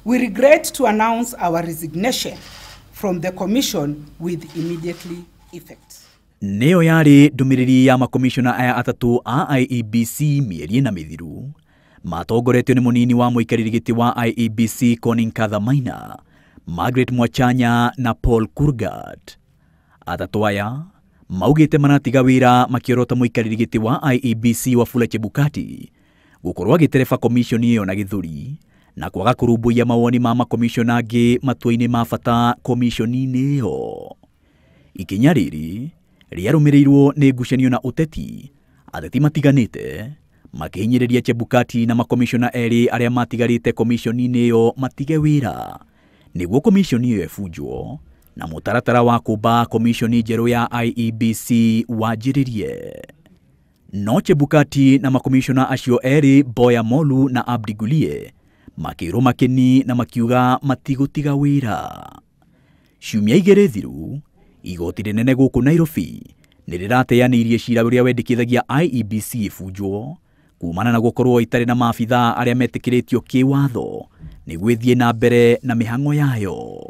We regret to announce our resignation from the commission with immediately effect. Nĩyo yarĩ ndũmĩrĩri ya makomishona aya atatũ a IEBC mĩeri ĩna mĩthiru, matongoretio nĩ mũnini wa mũikarĩri gĩtĩ wa IEBC Colin Nkatha Maina, Margaret Mwachanya na Paul Kurgat. Atatũ aya maugĩte maratiga wĩra makĩorota mũikarĩri gĩtĩ wa IEBC Wafula Chebukati gũkorwo agĩtereba komishoni ĩyo na gĩthũri na kwaga kũrũmbũiya mawoni ma makomishona angĩ matua-inĩ ma bata komishoni-inĩ ĩyo. Ikinya rĩrĩ rĩarũmĩrĩirwo nĩ ngucanio na ũteti, ateti matiganĩte makĩhinyĩrĩria Chebukati na makomishona erĩ arĩa matigarĩte komishoni-inĩ ĩyo matige wĩra nĩguo komishoni ĩyo ĩbunjwo na mũtaratara wa kũmba komishoni njerũ ya IEBC wanjĩrĩrie. No Chebukati na makomishona acio erĩ Boya Molu na Abdi Gulie makĩrwo makeni na makiuga matigũtiga wĩra. Ciumia igĩrĩ thiru, igoti rĩnene gũkũ Nairobi nĩ rĩrateanĩirie cira ũrĩa wendekithagia IEBC ĩbunjwo kumana na gũkorwo itarĩ na maabithaa arĩa metĩkĩrĩtio kĩwatho nĩguo ĩthiĩ na mbere na mĩhang'o yayo.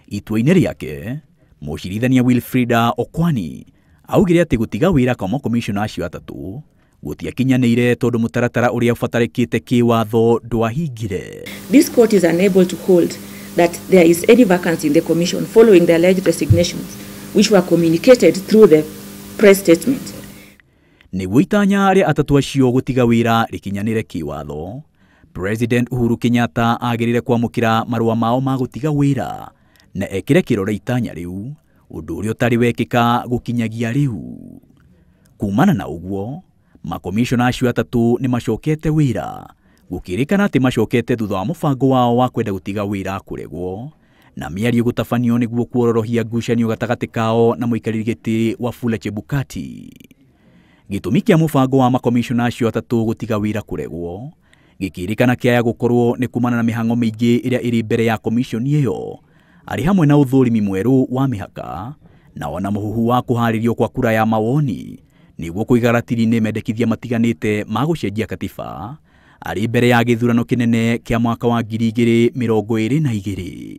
Itua-inĩ rĩake, mũcirithania Wilfrida Okwani augire atĩ gũtiga wĩra kwa makomishona acio atatũ gũtiakinyanĩire tondũ mũtaratara ũrĩa ũbatarĩkĩte kĩwatho ndwahingire. This court is unable to hold that there is any vacancy in the commission following the alleged resignations which were communicated through the press statement. Nĩguo itanya rĩa atatũ acio gũtiga wĩra rĩkinyanĩre kĩwatho, President Uhuru Kenyatta agĩrĩire kwamũkĩra marũa mao ma gũtiga wĩra na ekĩre kĩrore itanya rĩu, ũndũ ũrĩa ũtarĩ wekĩka gũkinyagia rĩu. Kumana na ũguo, makomishona acio atatũ nĩ macokete wĩra, gũkĩrĩkana atĩ macokete thutha wa mũbango wao wa kwenda gũtiga wĩra kũregwo na mĩario gũtabanio nĩguo kuororohia ngucanio gatagatĩ kao na mũikarĩri gĩtĩ Wafula Chebukati. Gĩtũmi kĩa mũbango wa makomishona acio atatũ gũtiga wĩra kũregwo gĩkĩrĩkana kĩaya gũkorwo nĩ kumana na mĩhang'o mĩingĩ ĩrĩa ĩrĩ mbere ya komishoni ĩyo, arĩ hamwe na ũthũrimi mwerũ wa mĩhaka na ona mũhuhu wa kũharĩrio kwa kura ya mawoni nĩguo kũiga ratiri-inĩ mendekithia matiganĩte ma gũcenjia katiba arĩ mbere ya gĩthurano kĩnene kĩa mwaka wa 2022.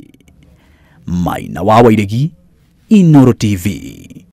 Maina wa Wairegi, Inooro TV.